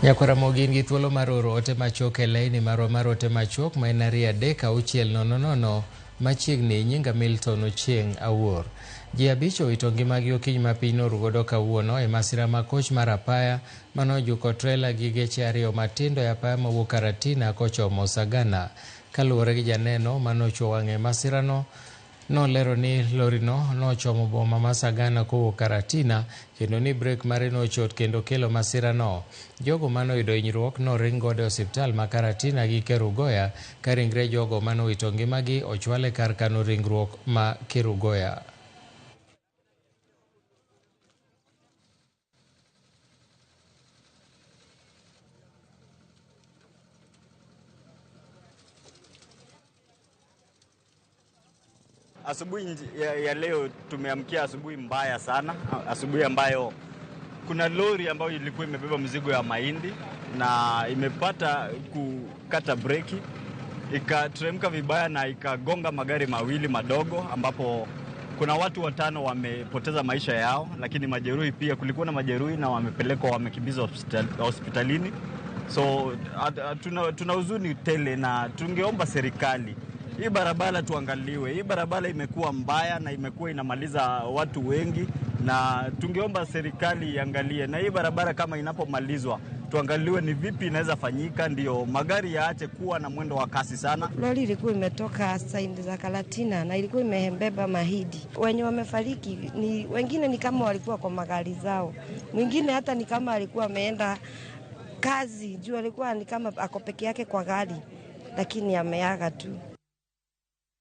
Nyakwaramogi in gi thuolo mar oro ote machuok e laini marwa mar ote machuok ma en 23600 machiegni. Nyinga Milton Ochieng' Awuor. Ji 5 owito ngimagi okinyi ma piny norugodo kawuono e masira ma koch mar apaya manojuko trela gi geche 2 matindo e apaya mawuok Karatina kochomo Sagana. Kaluwore gi janeno manochwo wang'e e masirano, nolero ni lorino nochomo boma ma Sagana kowuok Karatina kendo ni brek mare nochot kendo kelo masirano. Jogo manoyudo hinyruok noring godo e osiptal ma Karatina gi Kerugoya ka ringre jogo manowito ngimagi ochwal e kar kano ringruok ma Kerugoya. Asubuhi ya leo tumeamkia asubuhi mbaya sana, asubuhi ambayo kuna lori ambayo ilikuwa imebeba mzigo ya mahindi na imepata kukata breki ikateremka vibaya na ikagonga magari mawili madogo, ambapo kuna watu 5 wamepoteza maisha yao, lakini majeruhi pia, kulikuwa na majeruhi na wamepelekwa, wamekimbizwa hospitalini. So tuna huzuni tele na tungeomba serikali hii barabara tuangaliwe. Hii barabara imekuwa mbaya na imekuwa inamaliza watu wengi, na tungeomba serikali iangalie, na hii barabara kama inapomalizwa tuangaliwe ni vipi inaweza fanyika ndio magari yaache kuwa na mwendo wa kasi sana. Lori ilikuwa imetoka side za Karatina na ilikuwa imebeba mahindi. Wenye wamefariki ni wengine ni kama walikuwa kwa magari zao, mwingine hata ni kama alikuwa ameenda kazi juu alikuwa ni kama ako peke yake kwa gari, lakini ameaga tu.